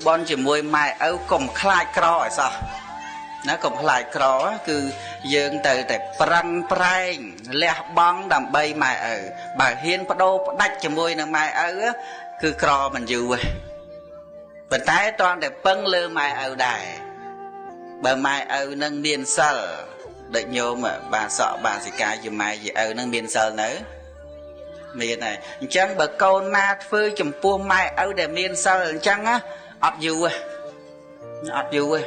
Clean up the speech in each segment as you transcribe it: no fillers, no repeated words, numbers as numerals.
បន់ជាមួយម៉ែឪកុំខ្លាចក្រឲ្យសោះណាកុំខ្លាចក្រគឺយើងត្រូវតែប្រឹងប្រែងលះបង់ដើម្បីម៉ែឪបើហ៊ានបដូរផ្ដាច់ជាមួយនឹងម៉ែឪគឺក្រមិនយូរទេប៉ុន្តែតន់តែពឹងលើម៉ែឪដែរបើម៉ែឪនឹងមានសិលដូចញោមបាសកបាសិកាជាម៉ែជាឪនឹងមានសិលនៅមានហើយអញ្ចឹងបើកូនណាធ្វើចំពោះម៉ែឪដែលមានសិលអញ្ចឹងណាអត់យូរទេអត់យូរទេ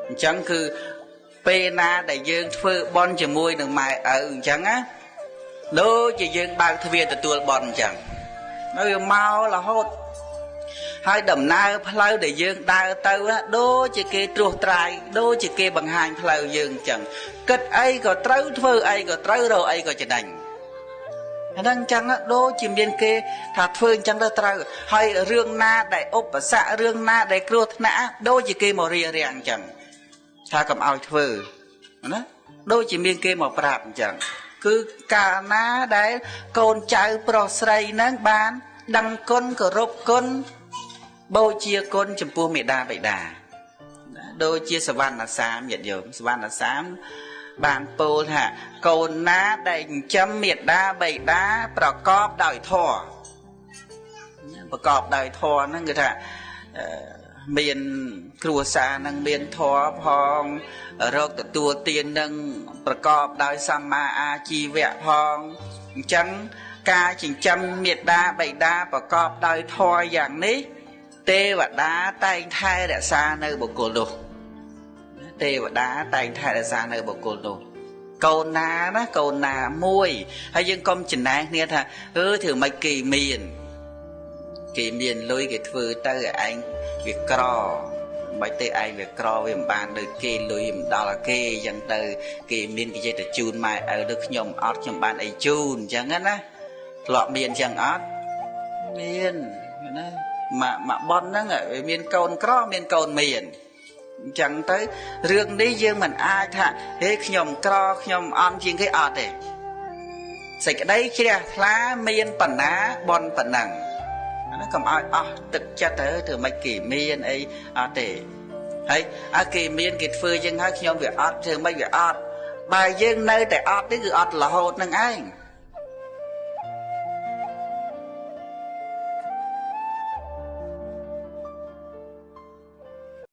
អញ្ចឹងគឺពេលណាដែលយើងធ្វើបន់ជាមួយនឹងម៉ែឪអញ្ចឹងណាដូចជាយើងបើកទ្វារទទួលបន់អញ្ចឹងនៅវាមករហូតហើយដំណើរផ្លូវដែលយើងដើរទៅដូចជាគេត្រួសត្រាយដូចជាគេបង្ហាញផ្លូវយើងអញ្ចឹងគិតអីក៏ត្រូវធ្វើអីក៏ត្រូវរកអីក៏ចំណេញហ្នឹងអញ្ចឹងដូចជាមានគេថាធ្វើអញ្ចឹងទៅត្រូវហើយរឿងណាដែលឧបសគ្គរឿងណាដែលគ្រោះថ្នាក់ដូចជាគេមករារាំងអញ្ចឹងថាកុំឲ្យធ្វើណាដូចជាមានគេមកប្រាប់អញ្ចឹងគឺកាលណាដែលកូនចៅប្រុសស្រីហ្នឹងបានដឹងគុណគោរពគុណបូជាគុណចំពោះមេដាបិតាដូចជាសវណ្ណសាមញាតិញោមសវណ្ណសាមបានពោលថាកូនណាដែលចិញ្ចឹមមេដាបិតាប្រកបដោយធម៌ប្រកបដោយធម៌ហ្នឹងគឺថាមានគ្រួសារនឹងមានធម៌ផងរកទទួលទាននឹងប្រកបដោយសម្មាអាជីវៈផងអញ្ចឹងការចិញ្ចឹមមេដាបិតាប្រកបដោយធម៌យ៉ាងនេះទេវតាតែងថែរក្សានៅបុគ្គលនោះទេវតាតែងថែរក្សានៅបុគ្គលនោះកូនណាណាកូនណាមួយហើយយើងកុំចំណែងគ្នាថាអឺធ្វើម៉េចគេមានលុយគេធ្វើទៅឯងវាក្រមិនទេឯងវាក្រវាមិនបានដូចគេលុយមិនដល់គេអញ្ចឹងទៅគេមានគេចេះតែជូនម៉ែឪដូចខ្ញុំអត់ខ្ញុំបានអីជូនអញ្ចឹងណាធ្លាប់មានអញ្ចឹងអត់មានណាមកបនហ្នឹងវាមានកូនក្រមានកូនមានអញ្ចឹងទៅរឿងនេះយើងមិនអាចថាហេខ្ញុំក្រខ្ញុំអន់ជាងគេអត់ទេសេចក្តីជ្រះថ្លាមានបណ្ណាបនប៉ុណ្ណឹងណាកុំឲ្យអស់ទឹកចិត្តទៅធ្វើម៉េចគេមានអីអត់ទេហើយអើគេមានគេធ្វើយ៉ាងហើយខ្ញុំវាអត់ធ្វើម៉េចវាអត់បើយើងនៅតែអត់ទេគឺអត់រហូតនឹងឯង